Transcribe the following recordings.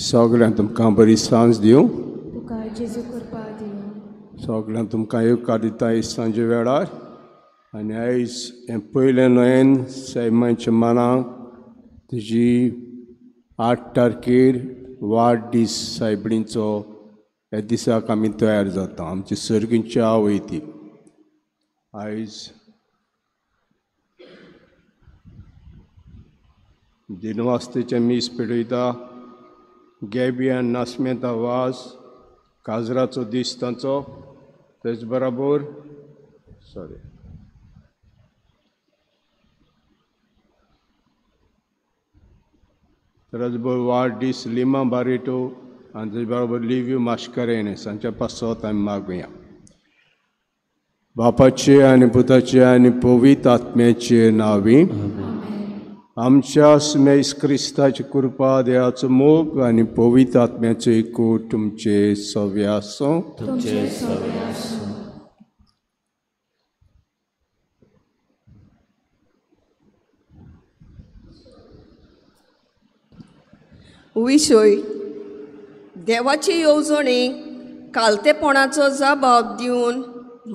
सगळ्यांक तुमकां बरी सांज दिवं. तुका जेजू कृपा दिवं. सगळ्यांक तुमकां येवकार दिता ही सांजे वेळार. आनी आयज हें पयलें नोयेन सैमाच्या मनाक तुजी 8 तारखेर वाडदीस सायबणीचो ह्या दिसाक आमी तयार जाता. आमची सर्गींची आवय ती आयज दिनवास्तेचें मीस पेटयता. गॅबी आनी नास्मेता वास काजराचो दीस तांचो. तेच बराबर सॉरी तेच बरोबर वाडदीस लिमा बारेटो आनी तेच बरोबर लिव्यू मास्करेन्हस हांच्या पासत आमी मागुया. बापाचे आनी पुताचे आनी पवित्र आत्म्याचे नांवी आमच्या सुमेस क्रिस्ताची कृपा, देवाचो मोग आनी पवित्र आत्म्याचो एकूट तुमचे सव्य आसूं. तुमचे सव्य आसूं. विशय देवाची येवजणेक कालतेपणाचो जबाब दिवन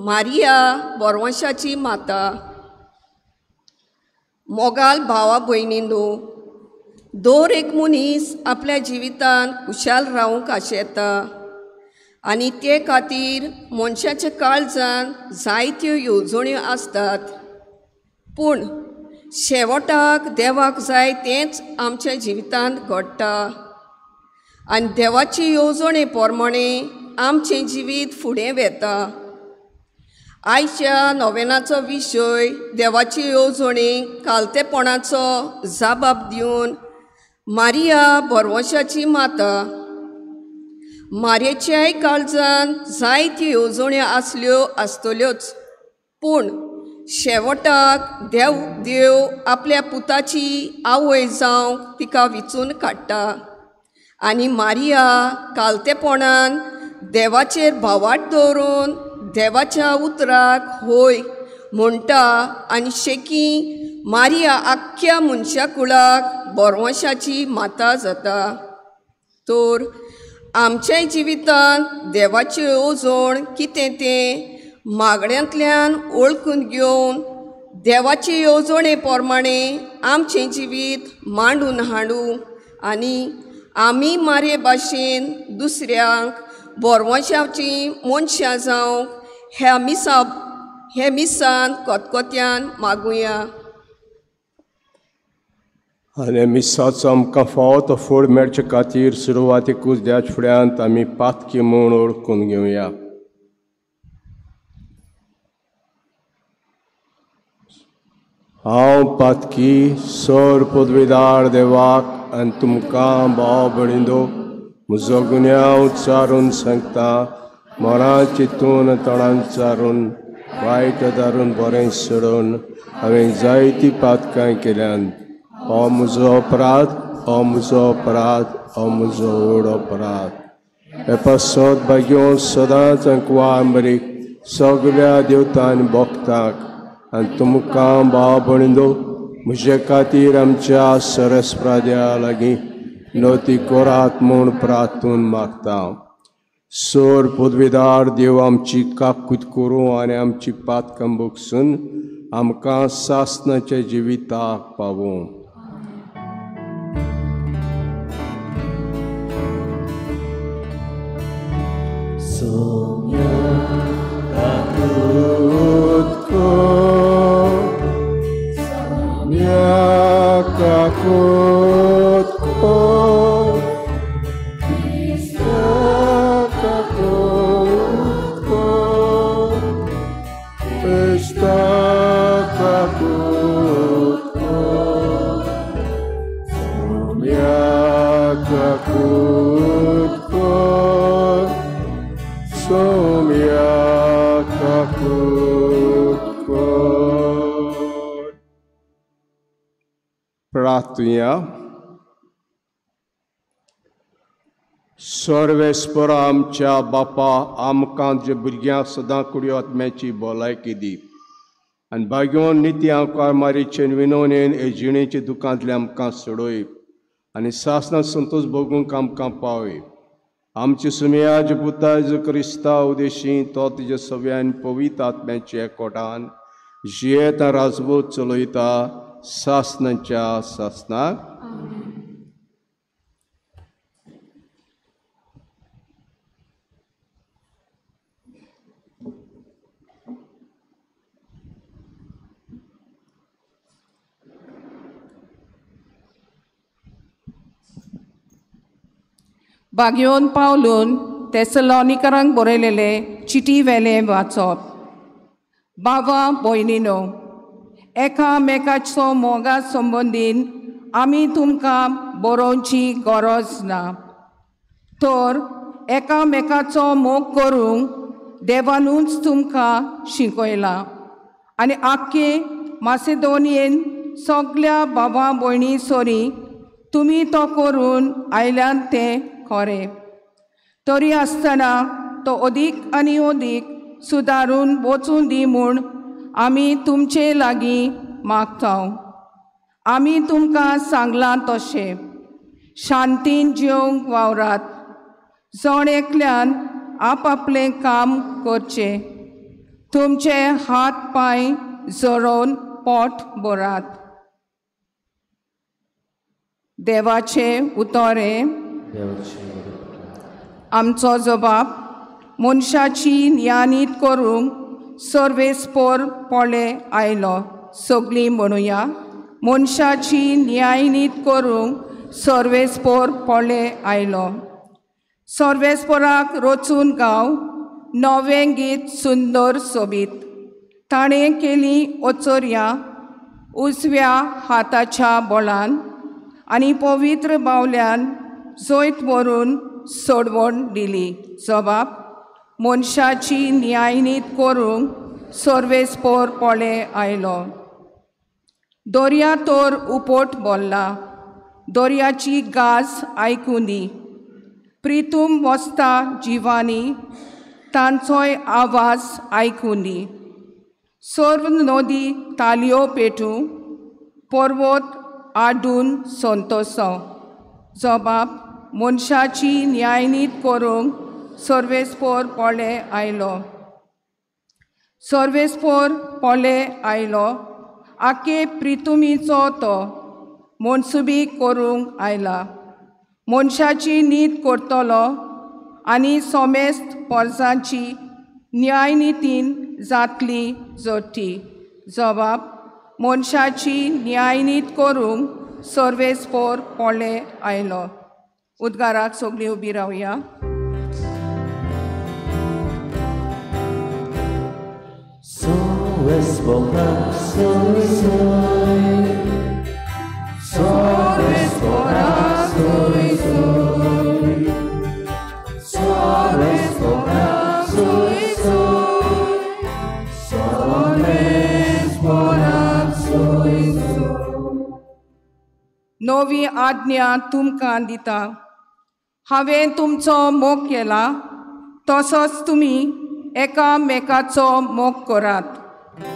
मारिया बोरवंशाची माता. मोगाल भावा भयणींनो, दर एक मनीस आपल्या जिवितांत खुशाल रावंक आशेता आनी ते खातीर मनशाच्या काळजान जायत्यो येवजण्यो आसतात. पूण शेवटाक देवाक जाय तेंच आमच्या जिवितांत घडटा आनी देवाची येवजणे प्रमाणे आमचें जिवीत फुडें वेता. आयच्या नोवेनाचो विशय देवाची येवजणे कालतेपणाचो जबाब दिवन मारिया बोरवंशाची माता. मारयेच्याय काळजान जायत्यो येवजण्यो आसल्यो आसतल्योच, पूण शेवटाक देव आपल्या पुताची आवय जावंक तिका विचून काडटा आनी मारिया कालतेपणान देवाचेर भावाट दवरून देवाच्या उतराक होय म्हणटा आनी शेकी मारिया आख्ख्या मनशा कुळाक बोरवंशाची माता जाता. तर आमच्याय जिवितांत देवाची येवजण कितें तें मागण्यांतल्यान वळखून घेवन देवाची येवजणे प्रमाणे आमचें जिवीत मांडून हाडूं आनी आमी मारये भाशेन दुसऱ्यांक बोरवंशाची मनशां जावंक ह्या मिसान कोतकोत्यान मागुया. आनी मिसाचो आमकां फावो तो फोड मेळचे खातीर सुरवातेकूच देवाच्या फुड्यांत आमी पातकी म्हूण वळखून घेवया. हांव पातकी सर पदवीदार देवाक आनी तुमकां भाव भयणींनो म्हजो गुन्यांव चारून सांगता. मना चिंतून तणान चारून वायट दारून बरें सोडून हांवें जायतीं पातकां केल्यांत. हो म्हजो अपराध, हो म्हजो अपराध, हो म्हजो व्हड अपराध. हे पासत भाग्यो सदांच अंकवा बरी सगल्या देवतान भक्तांक आनी तुमकां भाव भयणींनो म्हजे खातीर आमच्या सरस्प्राद्या लागीं नती करात म्हूण प्रार्थून मागता. सोर पदवीदार देव आमची काकूत करूं आनी आमची पातकां बगसून आमकां सासणाच्या जिविताक पावूं. Kakut ko, काकूत, सोम्या काकूत कर. प्रार्थुया. सर्वेस्पर आमच्या बापा, आमकां जे भुरग्यांक सदां कुडयो आत्म्याची भलायकी दी आनी भाग्योन निती आमकां मारीचे विनवणेन हे जिणेचे दुकांतले आमकां सोडय आनी सासना संतोश भोगूंक आमकां पावय. आमचे सुमयाज पुता जेजू क्रिस्ता उदेशी तो तुज्या सव्यान पवित्र आत्म्याच्या एकवटान जियेता राजवट चलयता सासनाच्या सासनाक. बागयोन पावलून तेसलोनिकरांक बरयलेले चिटी वेले वाचप. बाबा भयणीनो, एकामेकाचो मोगा संबंदीन आमी तुमकां बरोवची गरज ना, तर एकामेकाचो मोग करूंक देवानूच तुमकां शिकयलां आनी आख्खे मासेदोनियेन सगल्या बाबा भयणी सरी तुमी तो करून आयल्यान तें खरें. तरी आसतना तो अदीक आनी अदीक सुदारून वचूं दी म्हूण आमी तुमचे लागीं मागता. आमी तुमकां सांगलां तशें शांतीन जेवंक वावरात, जण एकल्यान आपआपलें काम करचें, तुमचे हात पांय जरोवन पोट भरात. देवाचें उतर हें. आमचो जबाब मनशाची न्यानीत करूंक सर्वेस्पोर पोळे आयलो. सगळीं म्हणुया, मनशाची न्यायनीत करूंक सर्वेस्पोर पोळे आयलो. सर्वेस्पोराक रचून गांव नवें गीत सुंदर सोबीत, ताणें केली ओचोर्या उजव्या हाताच्या बोळान आनी पवित्र बावल्यान जैत व्हरून सोडवण दिली. जबाब मनशाची न्यायनीत करूंक सर्वेस्पोर पोळे आयलो. दर्या तर उपट बोल्ला, दर्याची गाज आयकूं दी, प्रितूम वसता जिवानी तांचोय आवाज आयकूं दी. सर्व नदी तालयो पेटूं, पर्वत आडून संतोसो. जबाब मनशाची न्यायनीत करूंक सर्वेस्पोर पोळे आयलो. सर्वेस्पोर पोळे आयलो, आखे प्रितुमीचो तो मनसुबी करूंक आयला. मनशाची नीत करतलो आनी सोमेस्त पोरसांची न्यायनितीन जातली जोडटी. जबाब मनशाची न्यायनीत करूंक सर्वेस्पोर पोळे आयलो. उद्गाराक सगळीं उबी रावया. नवी आज्ञा तुमकां दिता, हांवें तुमचो मोग केला तसोच तुमी एकामेकाचो मोग करात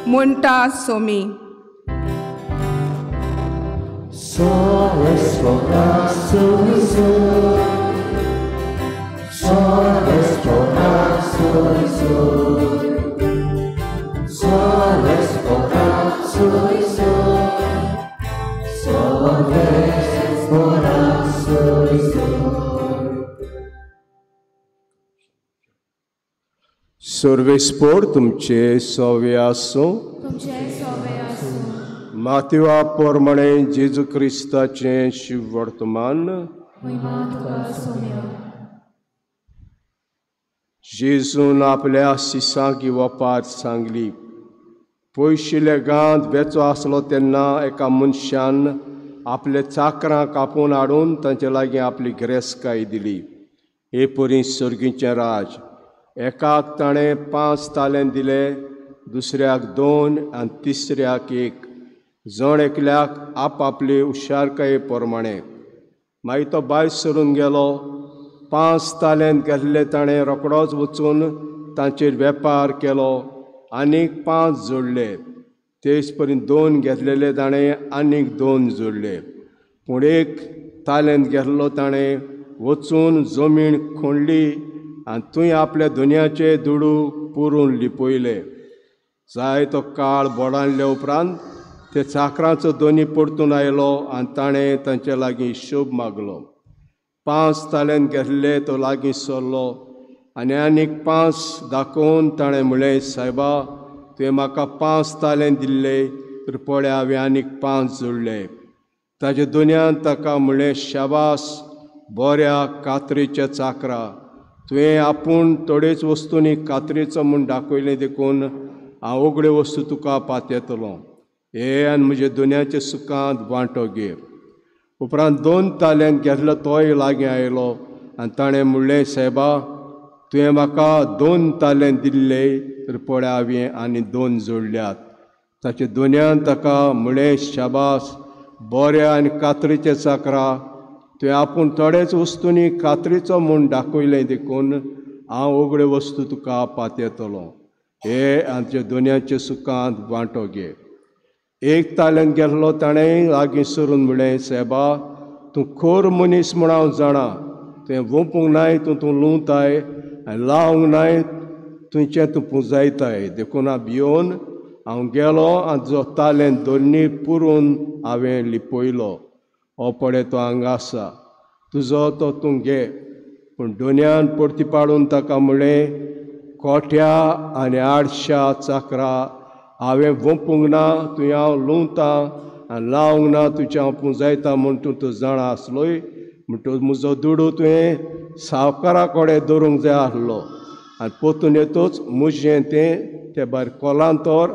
म्हणटा सोमी. सर्वेस्पोर तुमचे सवे आसूं. मातेवा प्रमाणे जेजू क्रिस्ताचें शिववर्तमान. जेजून आपल्या सिसांक वपार सांगली. पयशिल्ल्या गांवांत वेचो आसलो तेन्ना एका मनशान आपले चाकरां कापून हाडून तांचे लागीं आपली गिरेस्तकाय दिली. हे परी सर्गीचें राज एकाक ताणें 5 तालेंत दिले, दुसऱ्याक 2 आनी तिसऱ्याक 1, जण एकल्याक आपआपले हुशारकाये प्रमाणे. मागीर तो भायर सरून गेलो. 5 तालेंत घेतले ताणें रोकडोच वचून तांचेर वेपार केलो आनीक 5 जोडले. तेच परी 2 घेतलेले ताणें आनीक 2 जोडले. पूण 1 तालेंत घेतलो ताणें वचून जमीन खणली आनी थंय आपल्या दुनियाचे दुडू पुरून लिपयले. जाय तो काळ बोडांले उपरांत ते चाकरांचो दोनी परतून आयलो आनी ताणें तांचे लागीं हिशोब मागलो. 5 तालेंत घेतले तो लागीं सरलो आनी आनीक 5 दाखोवन ताणें म्हणलें, सायबा, तुवें म्हाका 5 तालेंत दिल्ले, तर पळय हांवें आनीक 5 जोडले. ताजे दोनयान ताका म्हणलें, शाबास, बऱ्या कात्रेच्या चाकरा, तुवें आपूण थोडेच वस्तूंनी कात्रेचो म्हूण दाखयलें देखून हांव उगड्यो वस्तू तुका पातयेतलो. हे आनी म्हज्या दुनियाच्या सुखांत वांटो घे. उपरांत 2 तालेंत घेतलो तोय लागीं आयलो आनी ताणें म्हणलें, सायबा, तुवें म्हाका 2 तालेंत दिल्ले, तर पळय हांवें आनी 2 जोडल्यात. ताचे दोनयान ताका म्हणलें, शाबास, बऱ्या आनी कात्रेच्या चाकरा, तुवें आपूण थोडेच वस्तूंनी कात्रेचो म्हूण दाखयलें देखून हांव उगड्यो वस्तू तुका पातयेतलो. हे आमच्या दोनयाच्या सुखांत वांटो घे. 1 तालेंत गेल्लो ताणें लागीं सरून म्हणलें, सायबा, तूं खोर मनीस म्हूण हांव जाणा. तुवें वोंपूंक नाय तूं तूं लुंवताय आनी लावंक नाय तुंचें तूं पुंजायताय. देखून हांव भियोवन हांव गेलो आनी जो तालेंत दोन्नी पुरून हांवें लिपयलो. हो पळय तो हांगा आसा, तुजो तो तूं घे. पूण दोनयान परती पाडून ताका म्हणलें, कोठ्या आनी आडश्या चाकरा, हांवें वोंपूंक ना तुवें हांव लुंवतां आनी लावंक ना तुजें हांव पुंजायता म्हूण तूं तूं जाणा आसलोय. म्हणटकच म्हजो दुडू तुवें सावकारा कडेन दवरूंक जाय आसलो आनी पोतून येतूच म्हजें तें ते भायर कोलांतोर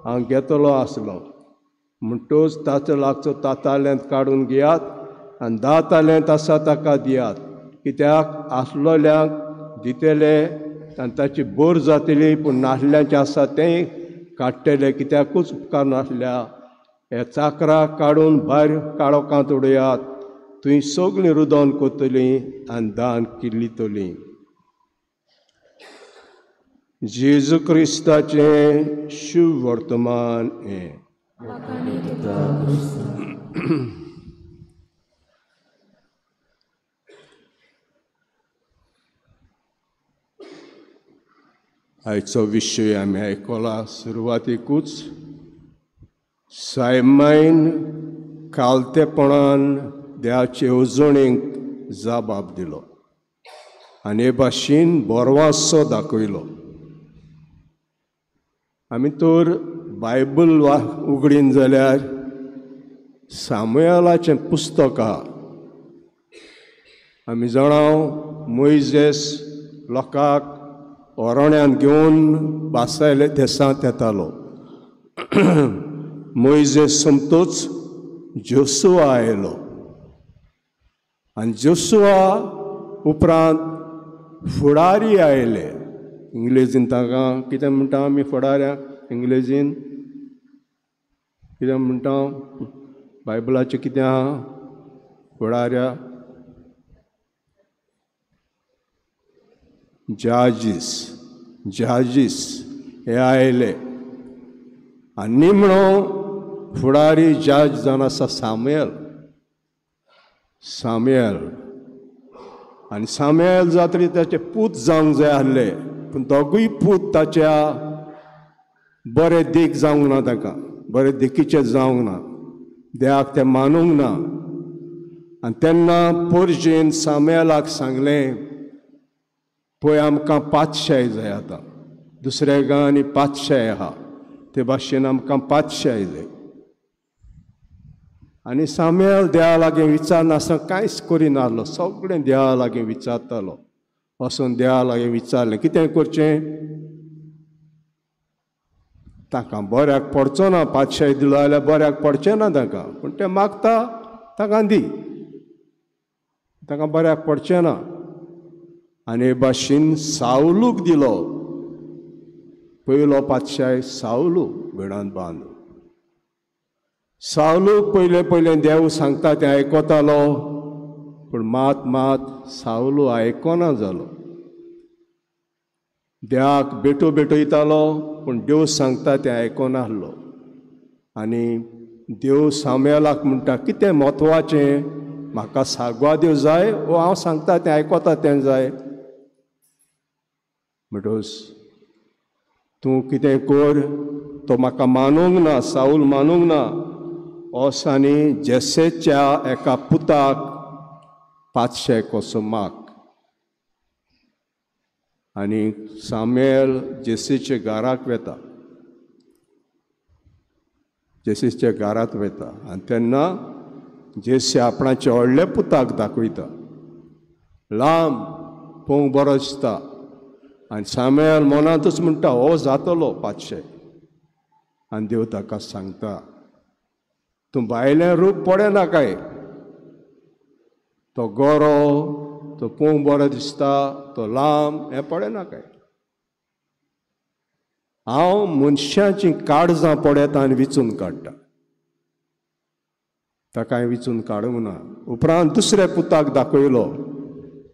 हांव घेतलो आसलो. म्हणटकच ताचो लागचो ताताल्यांत काडून घेयात आनी 10 तालेंत आसा ताका दियात. कित्याक आसलोल्यांक दितले आनी ताची बोर जातली, पूण नासल्यांचें आसा तें काडटले. कित्याकूच उपकार नासल्या हे चाकरा काडून भायर काळोखांत उडयात, थंय सगळीं रुदोन कोतलीं आनी दान किल्लितलीं. जेजू क्रिस्ताचें शुभ वर्तमान हें. आयचो विशय आमी आयकला सुरवातेकूच सायमायन कालतेपणान देवाचे येवजणेक जबाब दिलो आनी हे भाशेन बोरवासो दाखयलो. आमी तर बायबल उगडीन जाल्यार सामुएलाचें पुस्तक आहा. आमी जाणा मोयजेस लोकांक ओरण्यान घेवन बासायले देसांत येतालो. मोयजेस सोमतोच जोशुआ आयलो आनी जोशुआ उपरांत फुडारी आयले. इंग्लेजीन तांकां कितें म्हणटा आमी फुडाऱ्यांक इंग्लेजीन कितें म्हणटा बायबलाचें कितें आहा फुडाऱ्या जाजीस जाजीस हे आयले आनी निमणो फुडारी जाज जावन आसा सामुएल. सामुएल आनी सामुएल जातरी ताचे पूत जावंक जाय आसले, पूण दोगूय पूत ताच्या बरे देख जावंक ना, ताका बरे देखीचे जावंक ना, देवाक ते मानूंक ना. आनी तेन्ना पोरजेन सामुएलाक सांगलें, पळय आमकां पातशाय जाय आतां, दुसऱ्या गांवांनी पातशाय आहा ते भाशेन आमकां पातशाय जाय. आनी सामुएल देवा लागीं विचारनासतना कांयच करिनासलो, सगळें देवा लागीं विचारतालो. वचून देवा लागीं विचारलें कितें करचें, तांकां बऱ्याक पडचो ना, पातशाय दिलो जाल्यार बऱ्याक पडचें ना तांकां, पूण तें मागता ताका दी, ताका बऱ्याक पडचें ना. आनी हे भाशेन सावलूक दिलो. पयलो पातशाय सावलू वेणांत बांदू. सावलूक पयलें पयलें देव सांगता तें आयकतालो, पूण मात मात सावलू आयकना जालो. देवाक बेटो बेटयतालो, पूण देव सांगता तें आयकनासलो. आनी देव सामुएलाक म्हणटा, कितें म्हत्वाचें, म्हाका सागवाद्यो जाय वो हांव सांगता तें आयकता तें जाय? म्हणटकच तूं कितें कर, तो म्हाका मानूंक ना, सावल मानूंक ना. ओसानी जेसेच्या एका पुताक पातशे कसो माग. आनी सामुएल जेसीच्या घराक वेता, जेसीच्या घरांत वेता. आनी तेन्ना जेसी आपणाच्या व्हडल्या पुताक दाखयता, लांब पळोवंक बरो दिसता. आनी सामुएल मनांतूच म्हणटा, हो जातलो पातशे. आनी देव ताका सांगता, तूं भायलें रूप पळयना काय, तो गोरो, तो पळोवंक बरो दिसता, तो लांब, हें पळयना काय. हांव मनशाचीं काळजां पळयता आनी विचून काडटा. ताका हांवें विचून काडूंक ना. उपरांत दुसऱ्या पुताक दाखयलो.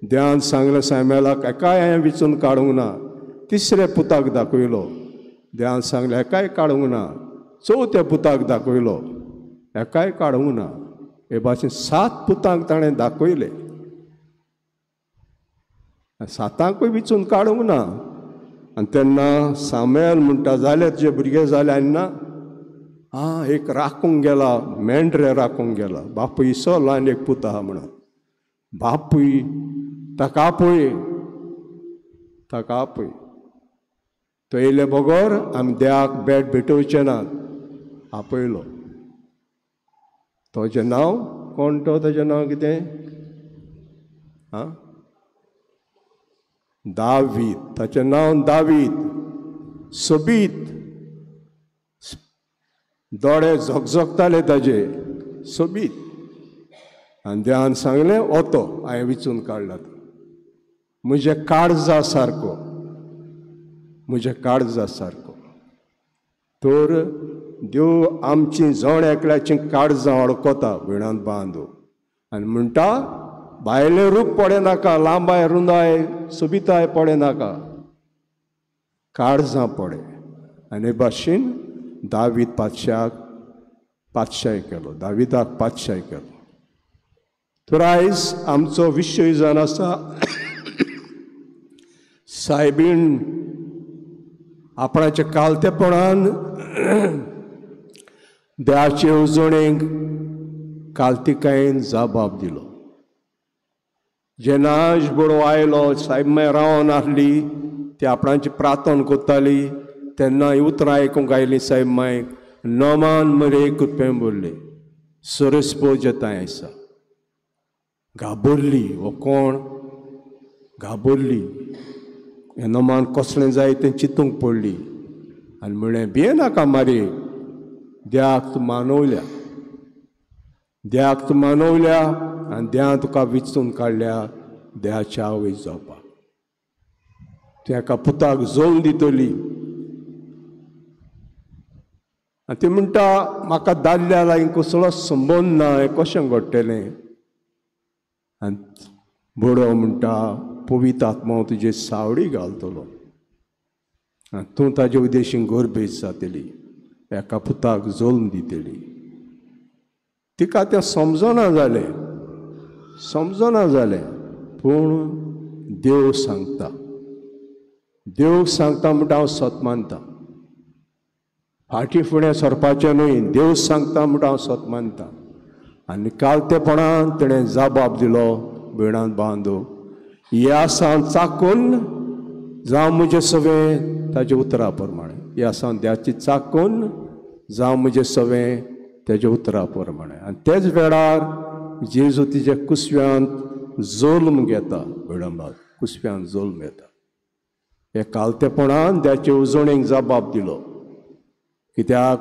देवान सांगलें सामुएलाक, हेकाय हांवें विचून काडूंक ना. तिसऱ्या पुताक दाखयलो. देवान सांगलें, हेकाय काडूंक ना. चवथ्या पुताक दाखयलो, हेकाय काडूंक ना. हे भाशेन 7 पुतांक ताणें दाखयले, सातांकूय विचून काडूंक ना. आनी तेन्ना सामुएल म्हणटा, जाले तुजे भुरगे जाले आनी ना? आं, एक राखूंक गेला, मेंढरे राखूंक गेला, बापूय इसवलो आनी एक पूत आहा म्हणून. बापूय ताका आपय, ताका आपय, तो येयले बगर आमी देवाक बेट भेटोवचे ना. आपयलो. ताजें नांव कोण तो? ताजें नांव कितें? आं, दावीद. ताचें नांव दावीद. सोबीत, दोळे झगझगताले ताजे, सोबीत. आनी देवान सांगलें, वतो, हांवें विचून काडला तो, म्हज्या काळजा सारको, म्हज्या काळजा सारको. तर देव आमची जण एकल्याची काळजां वळखता वेणांत बांदू. आनी म्हणटा, भायलें रूप पळयनाका, लांबाय रुंदाय सोबिताय पळयनाका, काळजां पळय. आनी हे भाशेन दावीद पातशाक पातशाय केलो, दाविदाक पातशाय केलो. तर आयज आमचो विशय जावन आसा, सायबीण आपणाच्या कालतेपणान देवाचे येवजणेक कालतिकायेन जबाब दिलो. जेन्ना आयज बडो आयलो, सायब माय रावन आसली, ती आपणाची प्रार्थना करताली, तेन्ना ही उतरां आयकूंक आयलीं सायब मायक, नमान मरे कृपें बोल्ले, सरस्पो जेताय आसा. घाबरली, हो कोण? घाबरली. हें नमान कसलें जाय तें चिंतूंक पडली. आनी म्हणलें, भियेनाका मारे, देवाक तूं मानवल्या, देवाक तूं मानवल्या आनी देवान तुका विचून काडल्या देवाच्या आवय जावपाक. तूं एका पुताक जोन दितली. आनी ती म्हणटा, म्हाका दादल्या लागीं कसलोच संबंद ना, हें कशें घडटलें? आनी बोडो म्हणटा, पवित्र आत्मा तुजे सावडी घालतलो आनी तूं ताजे उद्देशीन गर्भेस्त जातली, एका पुताक जल्म दितली. तिका तें समजना जालें, समजना जालें. पूण देव सांगता, देव सांगता म्हणटा हांव सत मानता, फाटीं फुडें सरपाचें न्हय, देव सांगता म्हणटा हांव सत मानता. आनी कालतेपणान तेणें जबाब दिलो, भयणांत बांदू, ह्या सावन चाकून जावं म्हजें सवें ताज्या उतरा प्रमाणें, ह्या सावन द्याची चाकून जावं म्हजें सवें ताज्या उतरा प्रमाणें. आनी तेच वेळार जेजू तिच्या कुसव्यांत जल्म घेता, भयणां, कुसव्यांत जल्म घेता. हे कालतेपणान द्याचे येवजणेक जबाब दिलो. कित्याक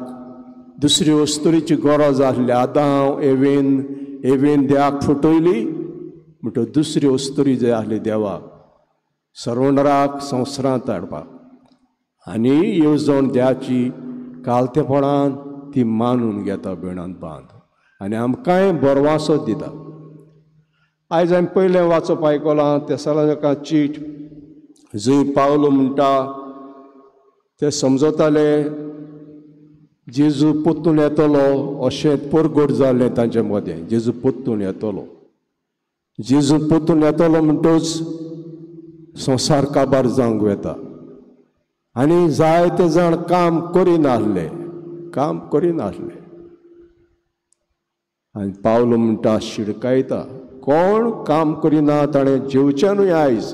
दुसरी वस्तुरीची गरज आसली. आदांव एवेन एवेन देवाक फटयली म्हणटकच दुसरी अस्तुरी जाय आसली देवाक सर्वणराक संवसारांत हाडपाक आनी येवजण देवाची कालतेपणान ती मानून घेता भयणान बांद आनी आमकांय बरवासो दिता. आयज हांवें पयलें वाचप आयकलां तेसालाका चीट जंय पावलो म्हणटा ते समजताले जेजू पोत्तून येतलो अशें परगट जालें तांचे मदें. जेजू पोत्तून येतलो, जेजू पोत्तून येतलो म्हणटच संवसार काबार जावंक वता आनी जायते जाण काम करिनासले, काम करिनासले. आनी पावलो म्हणटा शिडकायता कोण काम करिना ताणें जेवचें न्हय. आयज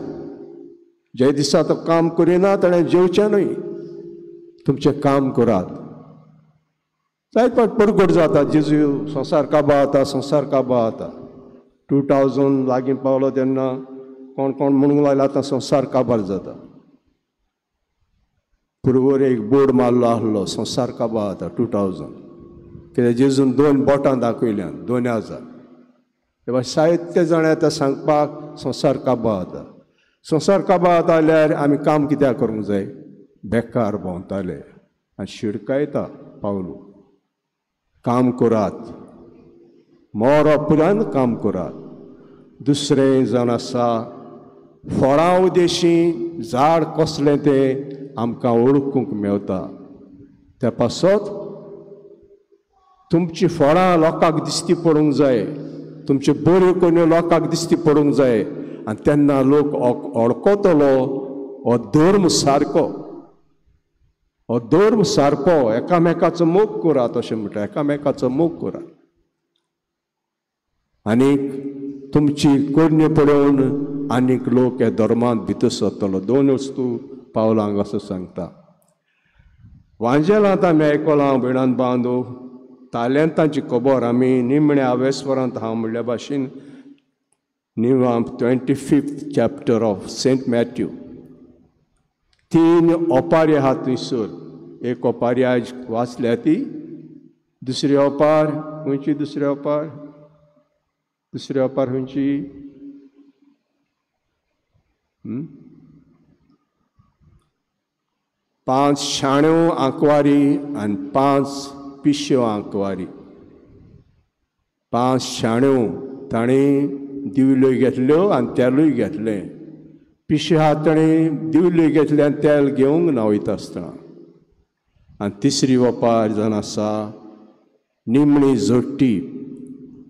जे दिसा तो काम करिना ताणें जेवचें न्हय. तुमचें काम करात. जायत फावट परगट जाता जेजू संवसार काबार जाता, संवसार काबार जाता. 2000 लागीं पावलो तेन्ना कोण कोण म्हणूंक लागले आतां संवसार काबार जाता. पुर्वर एक बोर्ड मारलो आसलो संवसार काबार जाता 2000. कित्याक जेजून 2 बोटां दाखयल्यान 2000. तेव्हा साहित्य जाण येता सांगपाक संवसार काबार जाता. संवसार काबार जाता जाल्यार आमी काम कित्याक करूंक जाय? बेकार भोंवताले आनी शिडकायता पावलू काम करात, मोरो पुरान काम करात. दुसरें जावन आसा फळां उदेशी झाड कसलें तें आमकां वळखूंक मेवता. त्या पासत तुमची फळां लोकांक दिसती पडूंक जाय, तुमच्यो बऱ्यो करण्यो लोकांक दिसती पडूंक जाय आनी तेन्ना लोक वळखतलो हो धर्म सारको, हो धर्म सारको. एकामेकाचो मोग करात अशें म्हणटा, एकामेकाचो मोग करात आनीक तुमची करणी पळोवन आनीक लोक ह्या धर्मांत भितर सरतलो. 2 वस्तू पावलां हांगा सांगता. वांजेलांत आमी आयकलां भयणान बांदो तालेंतांची खबर आमी निमण्या आवेस्वरांत हांव म्हणल्या भाशेन निवां 25th chapter of Saint Matthew. 3 ओपारी आहा थंयसर. एक ओपारी आयज वाचल्या ती, दुसरी ओपार खंयची? दुसरी ओपार, दुसरी ओपार खंयची? 5 शाण्यो आंकवारी आनी 5 पिश्यो आंकवारी. 5 शाण्यो ताणें दिवल्यो घेतल्यो आनी तेलूय घेतलें. पिशे आहा ताणें दिवल्यो घेतले आनी तेल घेवंक ना वयता आसतना. आनी तिसरी वपार जावन आसा निमणी जोडटी.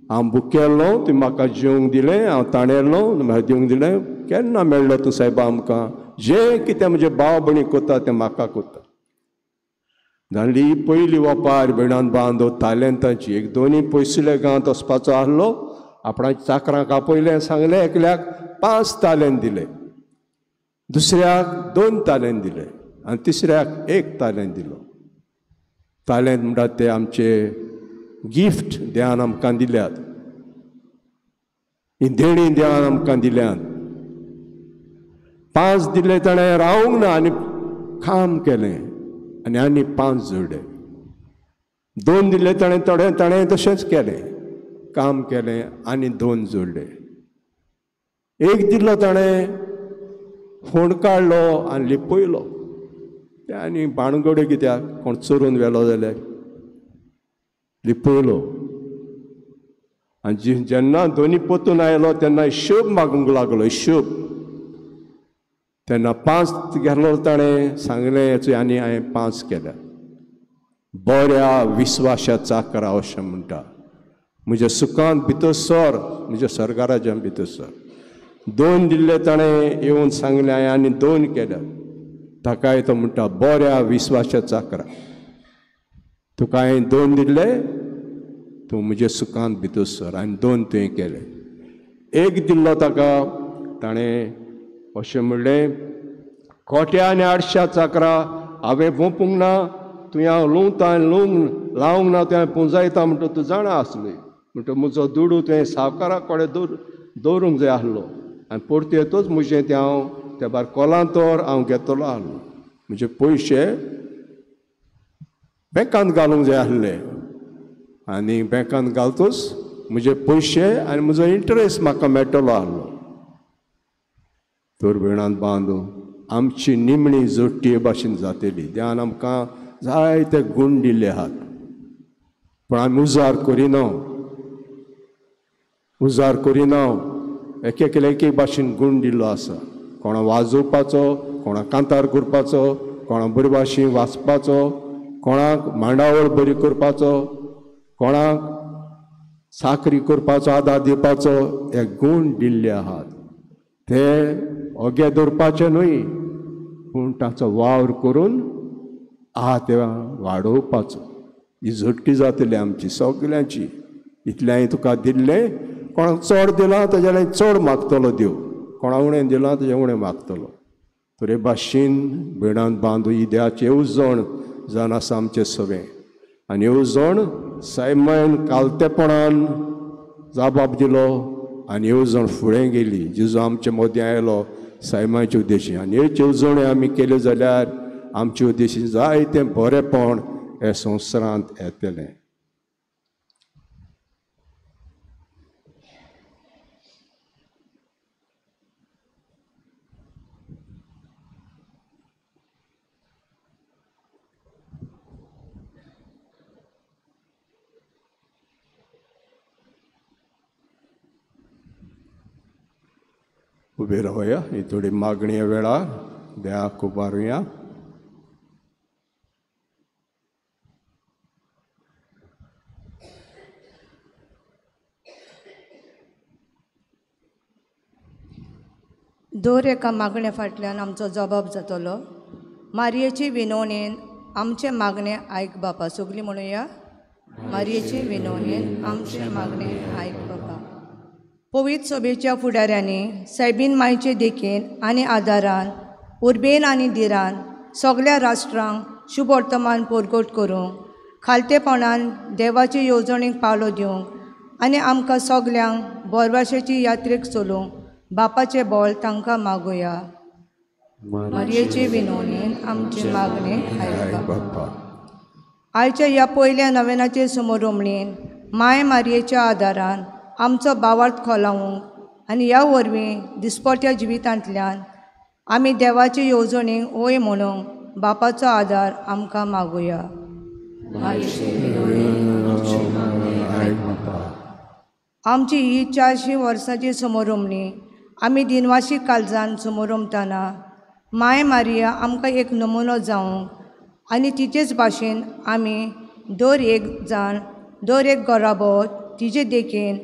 हांव भुकेल्लो तुवें म्हाका जेवंक दिलें, हांव ताणेल्लो म्हाका दिवंक दिलें. केन्ना मेळ्ळो तूं सायबा आमकां? जें कितें म्हजें भाव भयणी कोता तें म्हाका कोता. जाली पयली वपार भयणान बांदो तालेंतांची. एक दोनी पयसुल्या गांवांत वचपाचो आसलो, आपणाची चाकरां कापयलें सांगलें एकल्याक 5 तालेंत दिले, दुसऱ्याक 2 तालेंत दिले आनी तिसऱ्याक 1 तालेंत दिलो. तालेंत म्हणटात ते आमचे गिफ्ट देवान आमकां दिल्यात, ही देणी देवान आमकां दिल्यात. 5 दिले ताणें रावंक ना आनी काम केलें आनी आनी 5 जोडले. 2 दिले ताणें थोडें ताणें तशेंच केलें, काम केलें आनी 2 जोडले. 1 दिलो ताणें फोंड काडलो आनी लिपयलो. ते आनी बाणगोड्यो कित्याक कोण चोरून व्हेलो जाल्यार लिपयलो. आनी जेन्ना दोनी पोतून आयलो तेन्ना हिशोब मागूंक लागलो, हिशोब. तेन्ना 5 गेलो ताणें सांगलें आनी हांवें 5 केल्या. बऱ्या विस्वासा चाकरा अशें म्हणटा. म्हज्या सुखांत भितर सर, म्हज्या सरकाराच्या भितर सर. 2 दिल्ले ताणें येवन सांगलें हांवें आनी 2 केल्या. ताकाय तो म्हणटा बऱ्या विस्वासा चाकरा, तुका हांवें 2 दिल्ले, तूं म्हज्या सुखांत भितर सर आनी 2 तुवें केले. 1 दिल्लो ताका ताणें अशें म्हणलें खोट्या आनी आडश्या चाकरा हांवें वोंपूंक ना, तुवें हांव लुंवता आनी लुवंक लावंक ना, तुवें पुंजायता म्हणटा तूं जाणा आसली. म्हणटा म्हजो दुडू तुवें सावकारा कडेन दवरूंक जाय आसलो आनी परती येतच म्हजें तें हांव त्या भायर कोलांतोर हांव घेतलो आसलो. म्हजे पयशे बँकांत घालूंक जाय आसले आनी बँकांत घालतच म्हजे पयशे आनी म्हजो इंट्रस्ट म्हाका मेळटलो आहलो. तर भयणान बांदू आमची निमणी जोडटी भाशेन जातली. देवान आमकां जायते गूण दिल्ले आहात पूण आमी उजार करिना, उजार करिना. एक एकल्या एक एक भाशेन गूण दिल्लो आसा. कोणा वाजोवपाचो, कोणा कांतार करपाचो, कोणा बरी भाशेन वाचपाचो, कोणाक मांडावळ बरी करपाचो, कोणाक साकरी करपाचो, आदार दिवपाचो, हे गूण दिल्ले आहात. ते ओगे दवरपाचे न्हय पूण ताचो वावर करून आहा ते वाडोवपाचो. ही झडटी जातली आमची सगल्यांची. इतलें तुका दिल्लें, कोणाक चड दिलां ताज्या चड मागतलो देव, कोणा उणें दिलां ताजें उणें मागतलो. तर हे भाशेन भयणान बांदू ही देवाची येवजण जावन आसा आमचें सगळें. आनी येवजण सायमान कालतेपणान जाबाब दिलो आनी येवजण फुडें गेली. जेजू आमचे मदीं आयलो सायमाचे उद्देशी आनी ह्यो येवजण्यो आमी केल्यो जाल्यार आमचे उद्देशी जायतें बरेंपण हे संवसारांत येतलें. उबे रावया ही थोडी मागणी वेळार देवाक उबारुया. दर एका मागण्या फाटल्यान आमचो जबाब जातलो. मारयेची विनवणेन आमचें मागणें आयक बापा. सगलीं म्हणुया, मारयेची विनवणेन आमचें मागणें आयक बापा. पवित्र सभेच्या फुडाऱ्यांनी सायबीन मायचे देखीन आनी आदारान उर्बेन आनी धिरान सगल्या राष्ट्रांक शुभवर्तमान परगट करूंक खालतेपणान देवाचे येवजणेक पावलो दिवंक आनी आमकां सगल्यांक बोरवाशेची यात्रेक चलोवंक बापाचें बळ तांकां मागुया. मारयेचे विनवणेन आमचें मागणें आयक बापा. आयच्या ह्या पयल्या नवेनाचे समोरमणेन माय मारयेच्या आदारान आमचो बावार्थ खोलावंक आनी ह्या वरवीं दिसपट्या जिवितांतल्यान आमी देवाचे येवजणेक ओय म्हणूंक बापाचो आदार आमकां मागुया. आमची ही 400 वर्सांची समोरमणी आमी दिनवाशी काळजान समोरमतना माय मारिया आमकां एक नमुनो जावंक आनी तिचेच भाशेन आमी दर एक जाण दर एक घराबो तिचे देखीन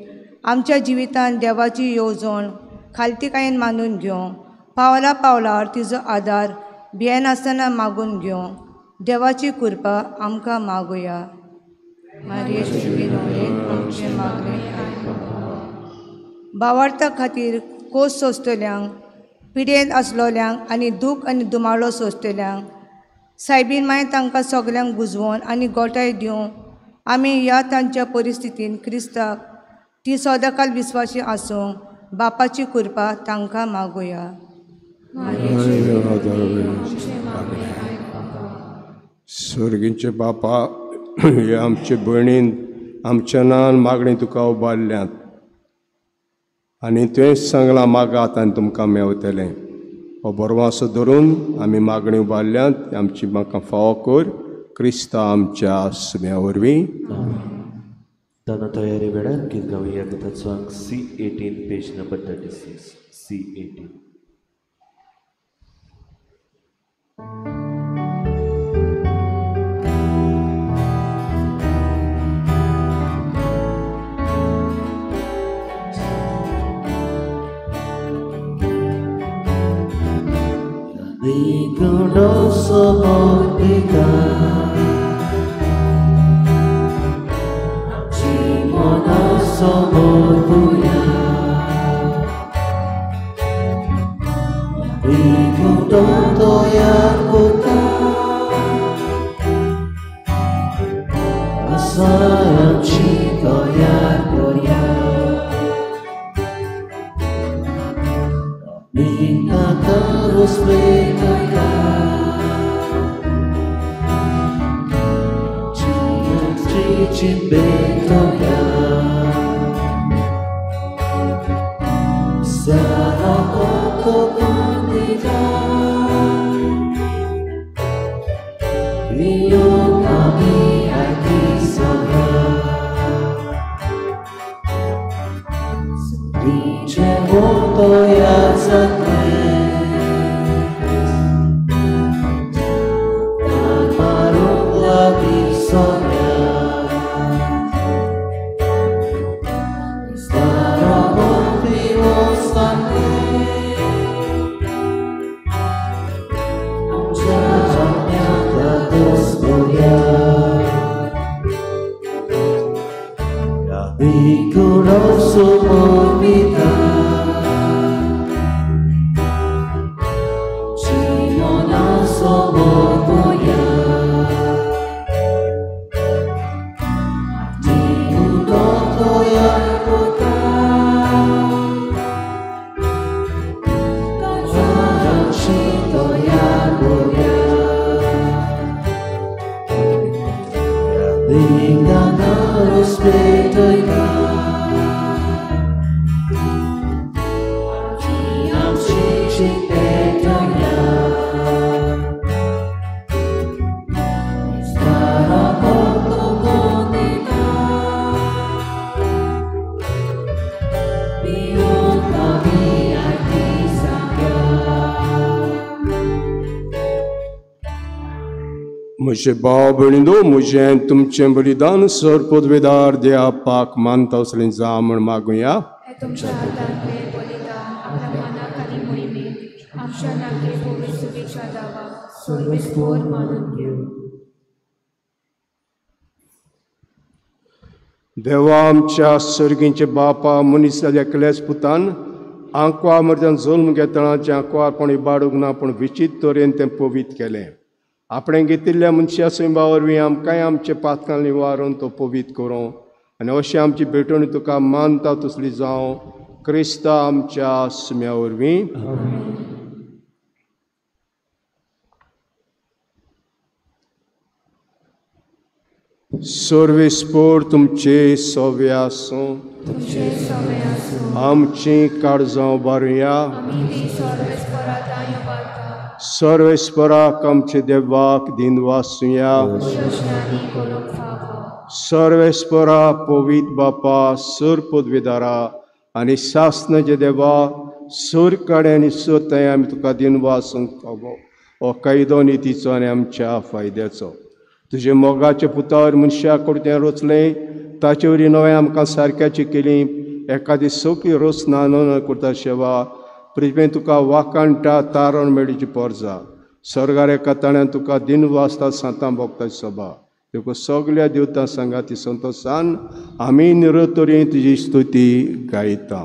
आमच्या जिवितान देवाची येवजण खालतीकायेन मानून घेवंक पावला पावलार तिजो आदार भियेनासतना मागून घेवंक देवाची कृपा आमकां मागुया. मारयेचे विनवणेन आमचें मागणें. बावार्था खातीर कोस सोंसतल्यांक, पिडेन आसलोल्यांक आनी दूख आनी दुमाळो सोंसतल्यांक सायबीन माय तांकां सगल्यांक बुजवून आनी गोठाय दिवंक आमी ह्या तांच्या परिस्थितीन क्रिस्ताक ती सदांकाल विस्वासी आसूंक बापाची कृपा तांकां मागुया. स्वर्गीचे बापा, हे आमचे भयणीन आमच्या नान मागणी तुका उबारल्यात आनी तुवें सांगलां मागात आनी तुमकां मेवतलें. हो बरवासो धरून आमी मागणी उबारल्यात आमची म्हाका फावो कर क्रिस्ता आमच्या सुम्या वरवीं. ताना तयारी वेळार गीत गावया. गिताचो C18 page number 36 C18. Cimbeto ya. म्हजे भाव भयणींनो, म्हजें तुमचें बलिदान सर पदवेदार देवा पाक मानता असलें जा म्हण मागुया. तुमच्या हातांतलें बलिदान आपल्या मनाक आनी मोहिमेक आमच्या नाके पवित्र शुभेच्छा दावा सर्वेस्पोर मानून घेवं. देवा आमच्या सर्गींचे बापा, मनीस जाल्या एकल्याच पुतान आंकवा मर्जान जल्म घेतना जें आंकवारपण इबाडूंक ना पूण विचित्र तरेन तें पवित्र केलें. आपणें घेतिल्ल्या मनशा सैमा वरवीं आमकांय आमचे पातकां निवारून तो पवित्र करूं आनी अशें आमची भेटवणी तुका मानता तसली जावं क्रिस्ता आमच्या सुम्या वरवीं. सर्वेस्पोर तुमचे सवे आसूं, आमची काळजां उबारुया. सर्वेस्पराक आमचे देवाक दिनवासुया. सर्वेस्परा पवित्र बापा, सर पदवेदारा आनी सासनाचे देवा, सर काडे आनी सर थंय आमी तुका दिनवासूंक फावो हो कायदो नितीचो आनी आमच्या फायद्याचो. तुजे मोगाचे पुतावर मनशाक तें रचलें, ताचे वरवीं नवें आमकां सारक्याची केली. एखादी सोंपी रचना न करता सेवा पृथ्वेन तुका वाकाणटा तारण मेळीची पोरजा. स्वर्गार एका ताण्यान तुका दिनवासता सांतां भोगता सभा देखून सगल्या देवतां सांगाती संतोसान आमी निरतरी तुजी स्तुती गायता.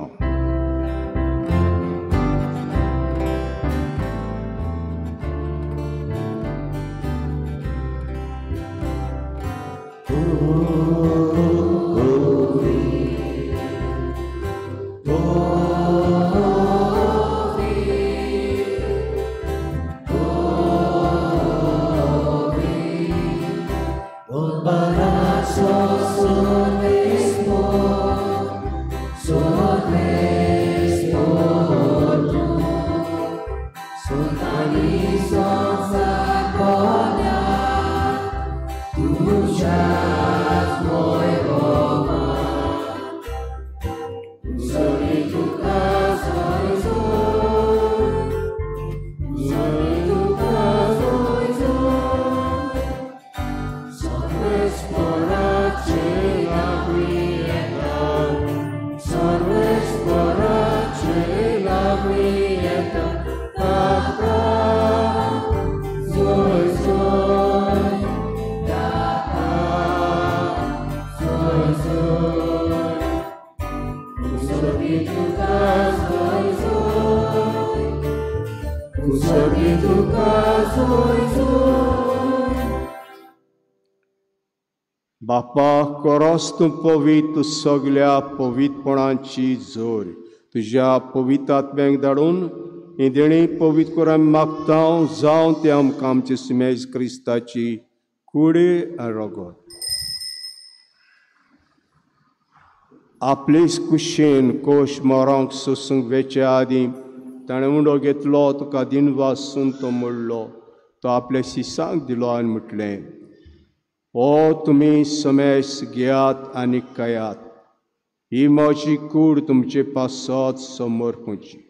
बापा, कोरोस तूं पवित्र सगल्या पवित्रपणाची जोर तुज्या पवित्र आत्म्याक धाडून ही देणी पवित्र करून आमी मागता जावं तें आमकां आमचे सुमेज क्रिस्ताची कुडी आनी रगत. आपलेच कुशेन कोश मोरांक सोसूंक वेचे आदीं ताणें उंडो घेतलो, तुका दिनवासून तो मोडलो, तो आपल्या शिसांक दिलो आनी म्हटलें, ओ तुमी समेस घेयात आनी खायात, ही म्हजी कूड तुमचे पासत समर्पूची.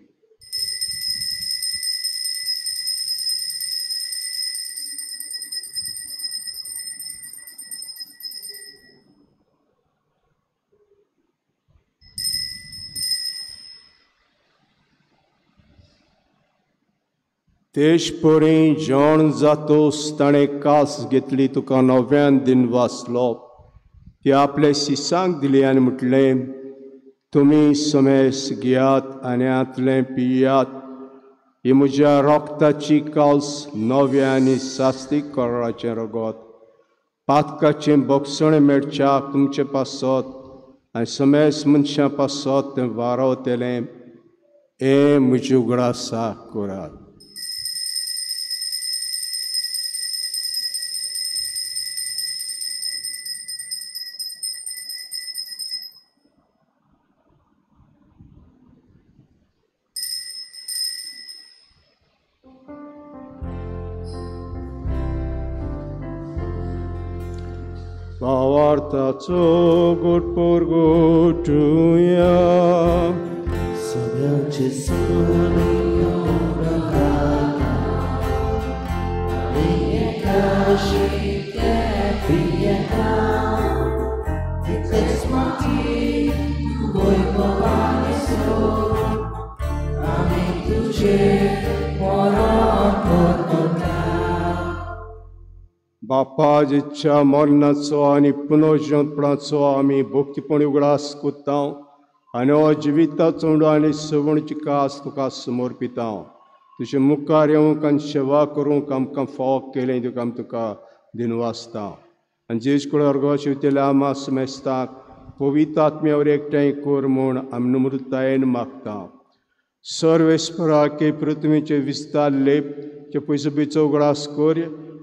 तेश परी जेवण जातोस ताणें कास घेतली, तुका नव्यान दिन वाचलो, ती आपल्या शिसांक दिली आनी म्हटलें, तुमी समेस घेयात आनी हांतलें पियात, ही म्हज्या रोगताची काल्स नव्या आनी सास्तीक कराराचें रगत, पातकाचें बक्षण मेळच्याक तुमचे पासत आनी समेस मनशां पासत तें वारवतलें, हें म्हजे उगडासा करात. भावार्थाचो गोड पोरगोटुया सगळ्यांचे बापा जिच्या मरणाचो आनी पुनर्जिवंतपणाचो आमी भक्तीपणी उगडास कोत्ता आनी हो जिविताचो उंडो आनी सवणची कास तुका समर्पिता. तुजे मुखार येवंक आनी सेवा करूंक आमकां फावो केलें तुका आमी तुका दिनवासता. आनी जेज कडेन अर्गाची वयतल्या आमा समेस्ताक पवित्र आत्म्यावर एकठांय कर म्हूण आमी नम्रतायेन मागता. सर्वेस्पराके पृथ्वीचे विस्तार लेप ते पयसो उगडास कर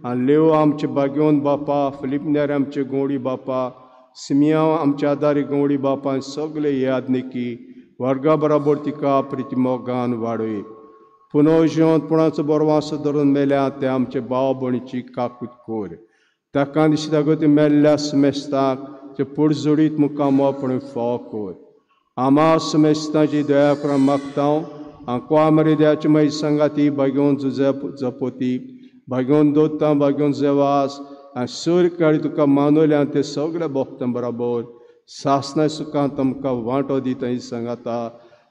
आनी लेव आमचे बागेवन बापा, फिलिपनेर आमचे गवडी बापा, सिमियांव आमचे आदारी गवडी बापा आनी सगळे यादनिकी वर्गा बराबर तिका प्रिती मोगान वाडय. पुनर्जिवंतपणाचो बरो वासो धरून मेल्या ते आमचे भाव भयणीची काकूत कर. ताका दिसता गती मेल्ल्या समेस्ताक ते पुडजोडीत मुखार मोपण फावो कर. आमा समेस्ताची दया करून मागता. आंकवा मरे द्याचे मागीर सांगाती बागेवन जपोती भागोवन दोता भागोवन जेवास आनी सूर काळी तुका मानवल्या ते सगळे भक्तां बराबर सासना सुखांत तुमकां वांटो दिता ही सांगाता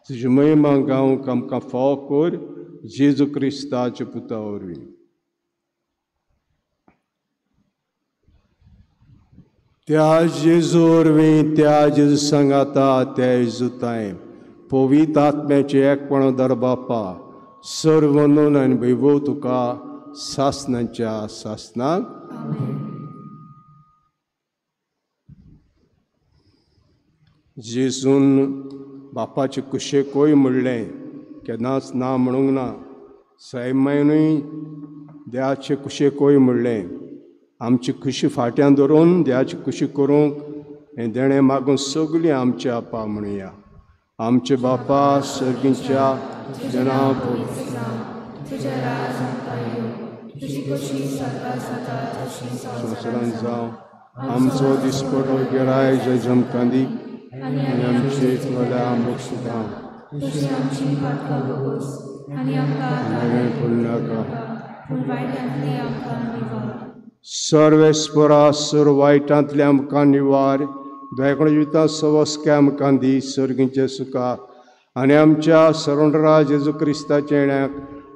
तुजी महिमा गावंक आमकां फावो कर जेजू क्रिस्ताच्या पुता वरवीं. त्या जेजू वरवीं, त्या जेजू सांगाता, त्या जेजू तांय पवित्र आत्म्याचें एकपण दर बापा सर्व नून आनी वैभव तुका सासनाच्या सासनाक. जेजून बापाचे कुशेकूय म्हणलें, केन्नाच ना म्हणूंक ना. सैमानूय देवाचे कुशेकूय म्हणलें, आमची खुशी फाट्यान धरून देवाची खुशी करूंक हें देणें मागून सगळीं आमच्या आपा म्हणुया. आमचे बापा सर्गीच्या जना संवसारांत जावं, आमचो दिसपटो गिराय जय जमकांदी आनी आमचे वल्या मोक्षदां पडनाका. सर्वेस्परा सर्व वायटांतले आमकां निवार, दयाकण जिविता सवस्के आमकां दी सर्गींचे सुखा आनी आमच्या सरोंडरा जेजू क्रिस्ताच्या येण्याक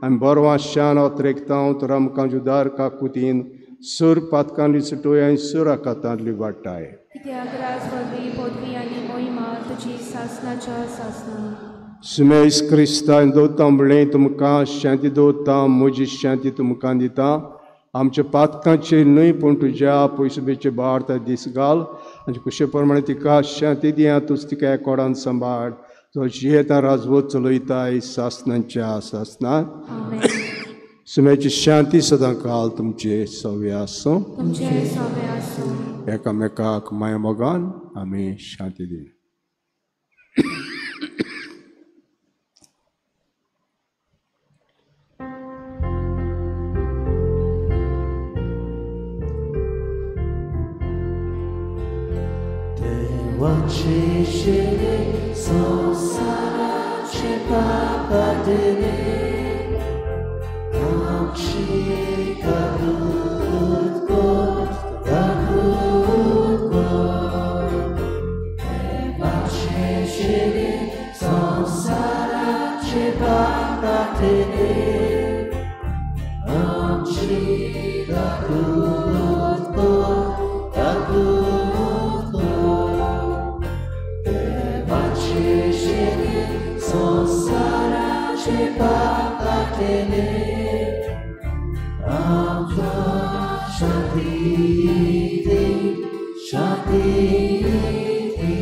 आमी बरवा शान अत्रेकता तर आमकां जुदार काकुतीन सूर पातकांनी सुटोय आनी सूर आकातांतली वाटाय. सुमेश क्रिस्तान दवरता म्हणलें, तुमकां शांती दवरता, म्हजी शांती तुमकां दिता. आमच्या पातकांचेर न्हय पूण तुज्या पयसुबेचे भार दीस घाल आनी कुशे प्रमाणे तिका शांती दिया. तूच तिका एकोडान सांबाळ तो जियेता राजवत चलयताय सासनाच्या सासनाक. सुम्याची शांती सदां काल तुमचे सवे आसूं. एकामेकाक माय मोगान आमी शांती दिवं. Chéri संसाराचे पाप काडले आमची कबूल कर कबूल कर देवाचे शेळी संसाराचे पाप काडले आमची कबूल कर कबूल कर देवाचे शेळी संसाराचे पाप काडले आमकां शांती दी शांती दी.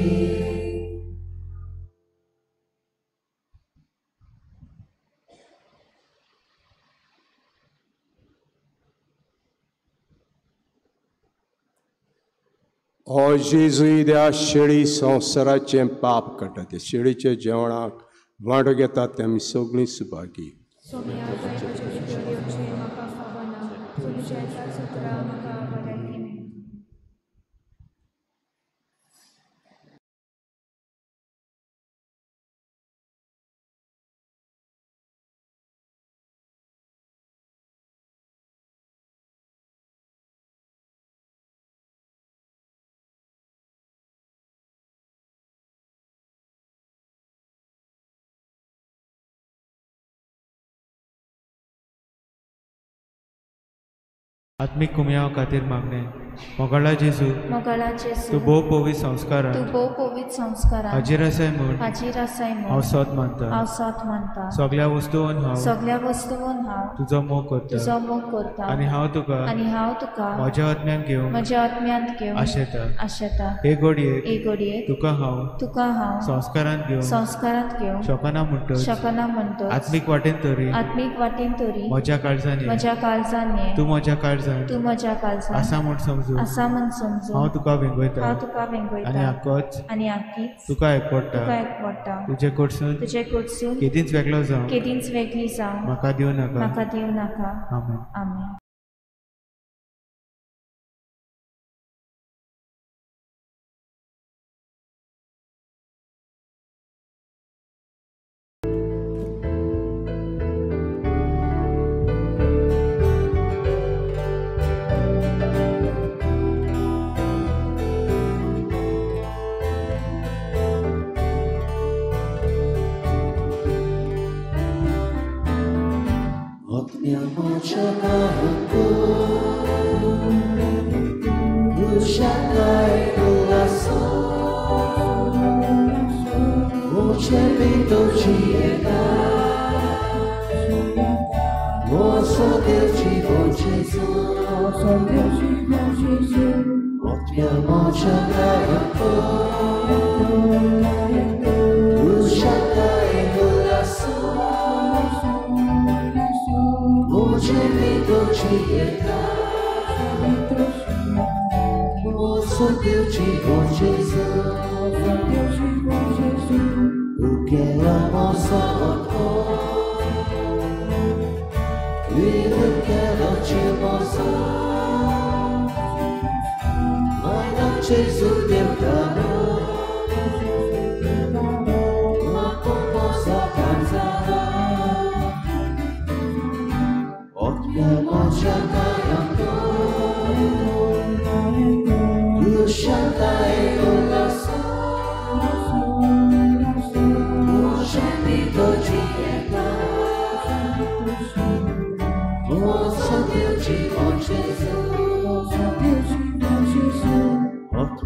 हो जेजू त्या शेळी संवसाराचें पाप काडटा त्या शेळीच्या जेवणाक वांटो घेतात ते आमी सगळीं सुभागी. सोम्या तुवें म्हजे भितर येवचें म्हाका फावना, तुमच्या एकाच उतरा म्हाका बऱ्याकी मेळटा. आत्मीक कुमयाव खातीर मागणें. मोगाळा जेजू, मोगाळा जेजू, तूं भोव पवित्र संस्कारान, तूं भोव पवित्र संस्कारान हाजीर आसाय म्हूण, हाजीर आसाय म्हूण हांव सोद मानता, हांव सोद मानता. सगळ्या वस्तून हांव, सगळ्या वस्तून हांव तुजो मोग करता, तुजो मोग करता. आनी हांव तुका, आनी हांव तुका म्हज्या आत्म्यान घेवंक, म्हज्या आत्म्यांत घेवंक आशेता, आशेता. हे घडयेक, हे घडयेक तुका हांव, तुका हांव संस्कारांत घेवंक, संस्कारांत घेवंक शकना म्हणटच, शकना म्हणटच, आत्मीक वाटेन तरी, आत्मीक वाटेन तरी म्हज्या काळजान ये, म्हज्या काळजान ये, तूं म्हज्या काळजान, तूं म्हज्या काळजान आसा म्हूण समजून, आसा म्हूण समजून, हांव तुका वेंगयता, हांव तुका वेंगयता. आनी आकोच, आनी आकीच तुका एकवटा, तुका एकवटा. तुजे कडसून, तुजे कडसून केदींच वेगळो जावं, केदींच वेगळी जावं म्हाका दिवं नाका, म्हाका दिवं नाका. आमेन. आमेन. What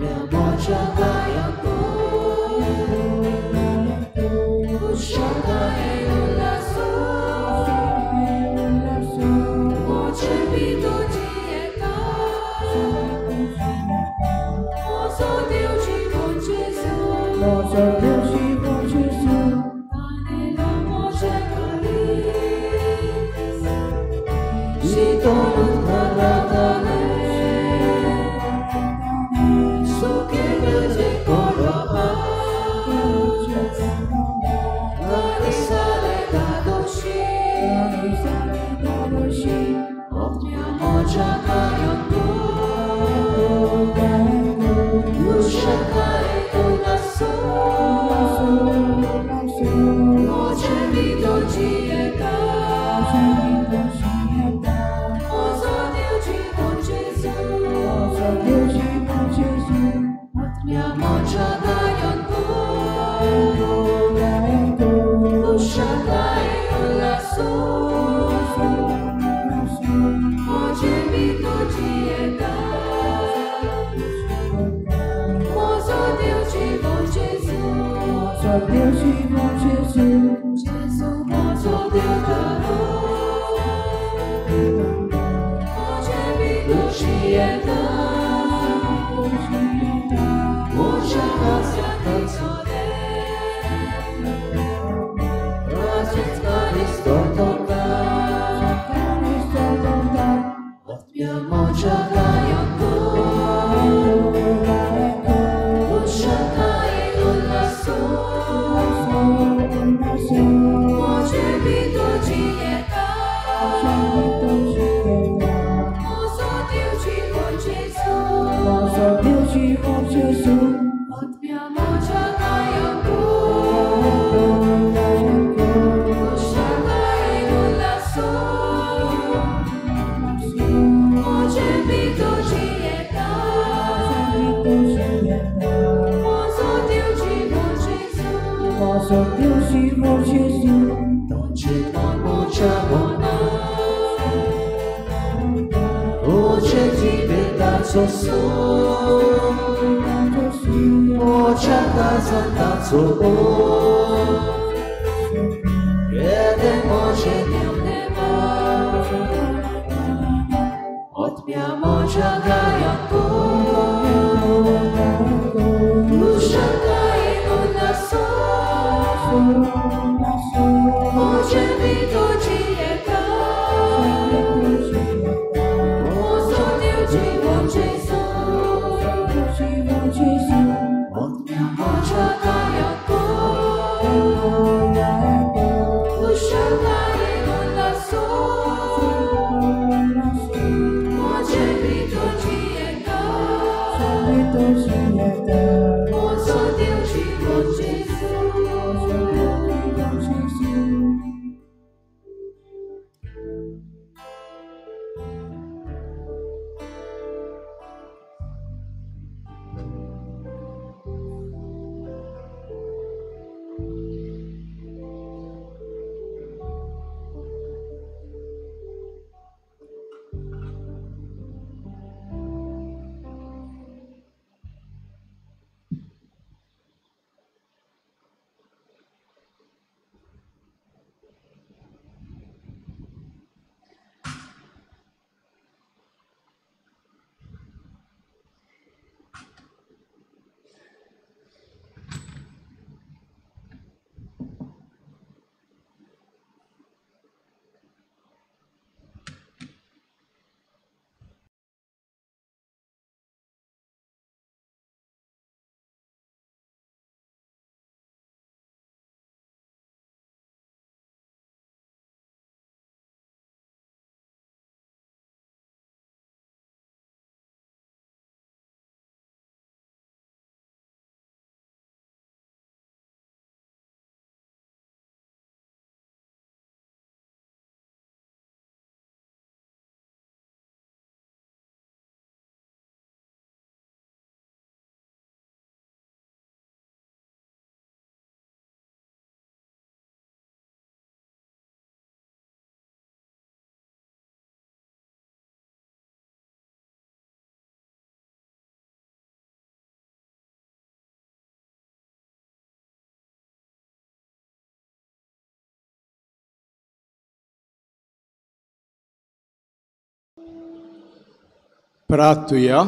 प्रार्थुया.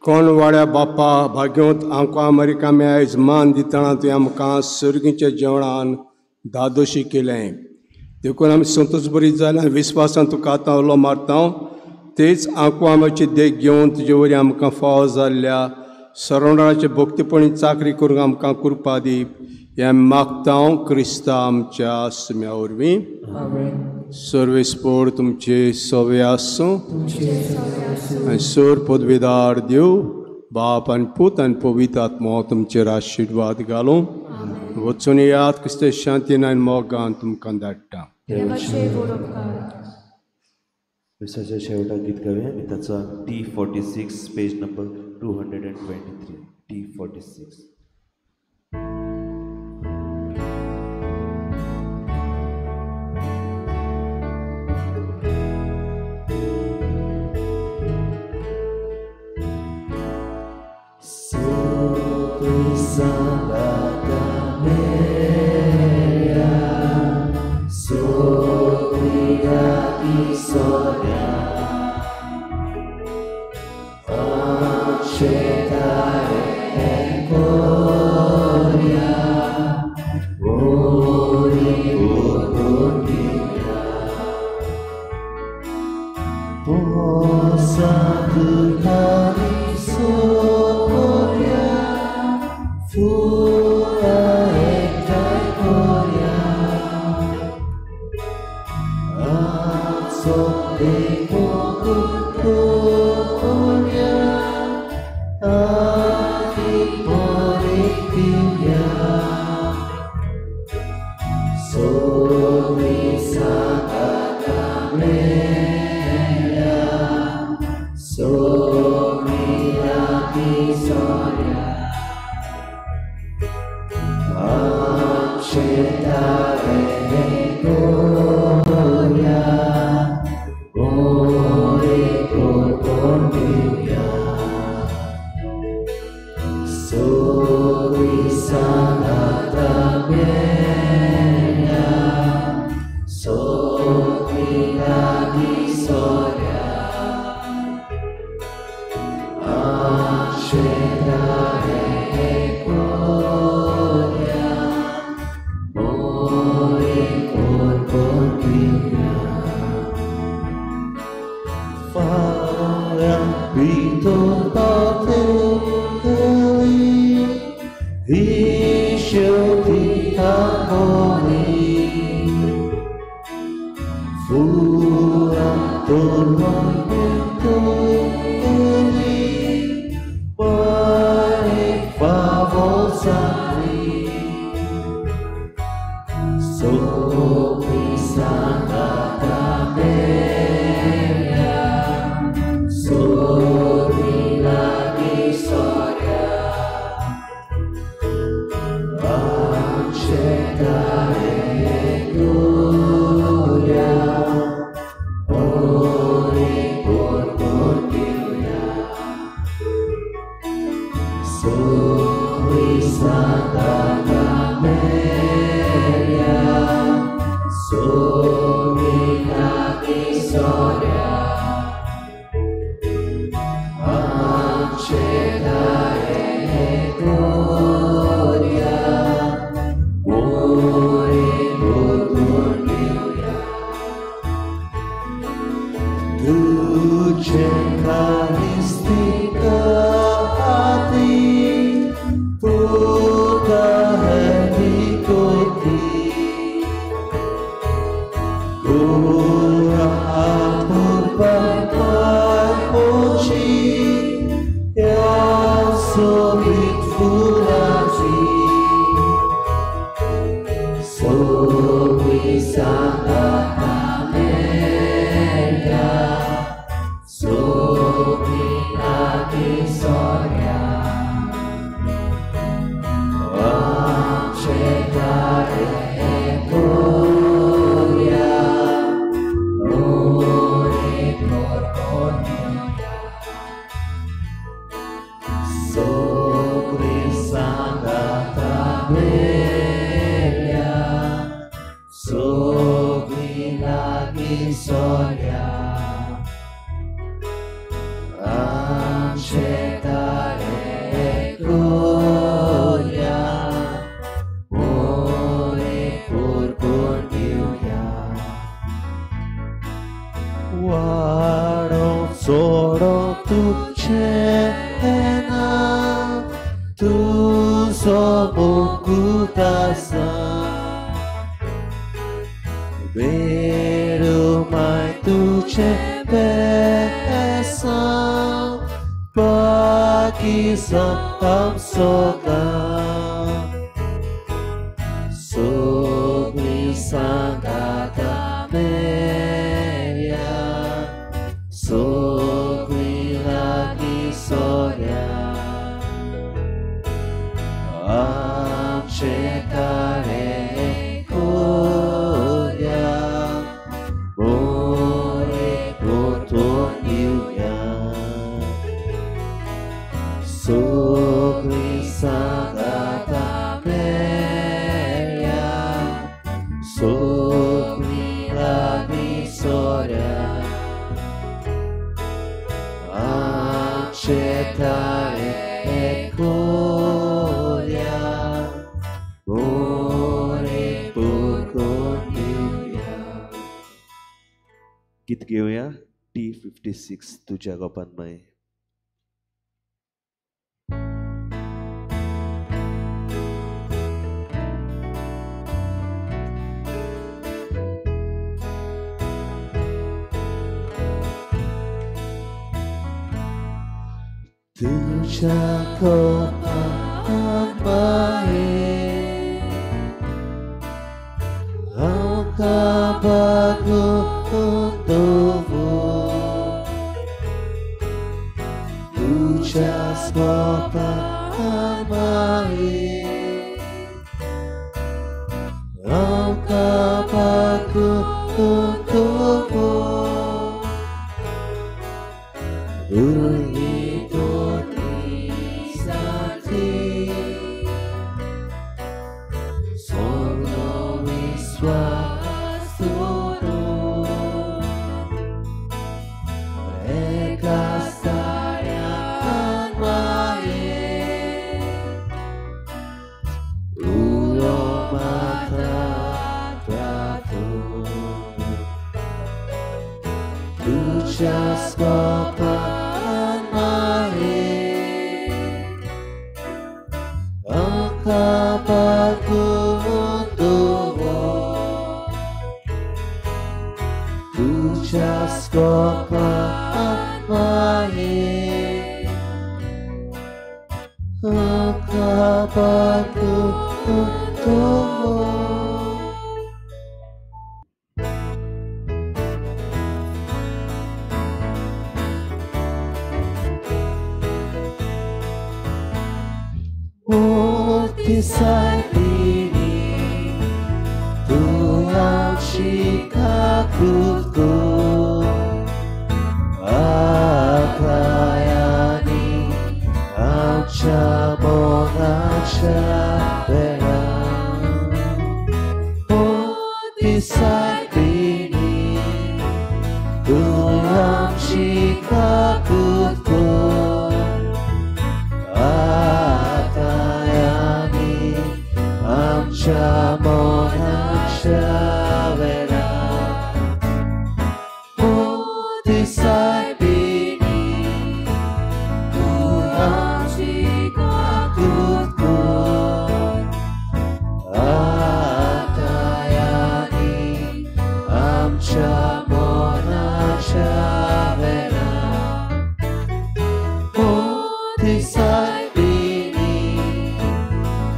कोण वाड्या बापा भाग्योंत आमकां अमेरिका मे आयज मान दितना तुवें आमकां सर्गीच्या जेवणान धादोशी केलें, देखून आमी संतोश बरी जाल्यार विस्वासान तुका आतां उलो मारता. तेच आंकवा आमची देख घेवन तुजे वरी आमकां फावो जाल्ल्या सरोणाचे भक्तीपणी चाकरी करूंक आमकां कृपा दी हें मागता क्रिस्ता आमच्या सुम्या वरवीं. सर्वेस्पोर तुमचे सवे आसूं आनी सोर पदवेदार देव बाप आनी पूत आनी पवित्र आत्मो तुमचेर आशिर्वाद घालूं. वचून याद क्रिस्त शांतीन आनी मोगान तुमकां धाडटा. मिसाच्या शेवटाक गीत गावया आनी ताचो T46 page number 223 T46. Accettare gloria, ore corporea, soli sanata bene, soli la disoria, accettare gloria, ore corporea, fare ritornate Iscioti amori, fura tormenteli, pare favosari, sopri santa Camelia, sopri la disoria, accettare gloria, ore corporea, sopri santa Camelia, sopri la disoria, accettare gloria, ore corporea, duce caristica ati, puta heticoti, cura apurpa oci, ea sobrit furasi, sopri santa Camelia, sopri la disoria, accettare gloria, ore corporea, sopri santa Camelia, sopri la disoria, accettare gloria, ore corporea. Guardo solo tu cena, tu sobocutasa, vero mai tu c'è pesa, Pakistan soka, sopri santa Camelia, sopri la disoria, accettare gloria, ore corporea, sopri santa Camelia, sopri la disoria, accettare gloria, ore corporea. गीत घेवया T56 तुझ्या गोपान माय. तुझ्या गोपान माये, हांव काबागून दवर, तुझ्या गोपान माये, तुज्या स्कोपान माये आमकां पारखून दवर तुज्या स्कोपान माये आमकां पारखून दवर. Disipini tu आमची काकूत कर आकायानी आमच्या मोगाच्या वेळार. ओ दिसायबिणी तूं आमची काकूत कर आकायानी आमच्या मोगाच्या वेळार. ओ दिसायबिणी तूं आमची काकूत कर आकायानी आमच्या मोगाच्या वेळार. ओ दिसायबिणी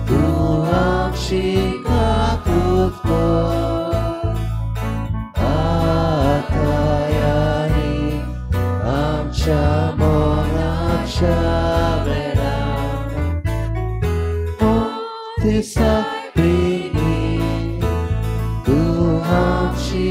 तूं आमची काकूत कर आकायानी आमच्या मोगाच्या वेळार. ओ दिसायबिणी तूं आमची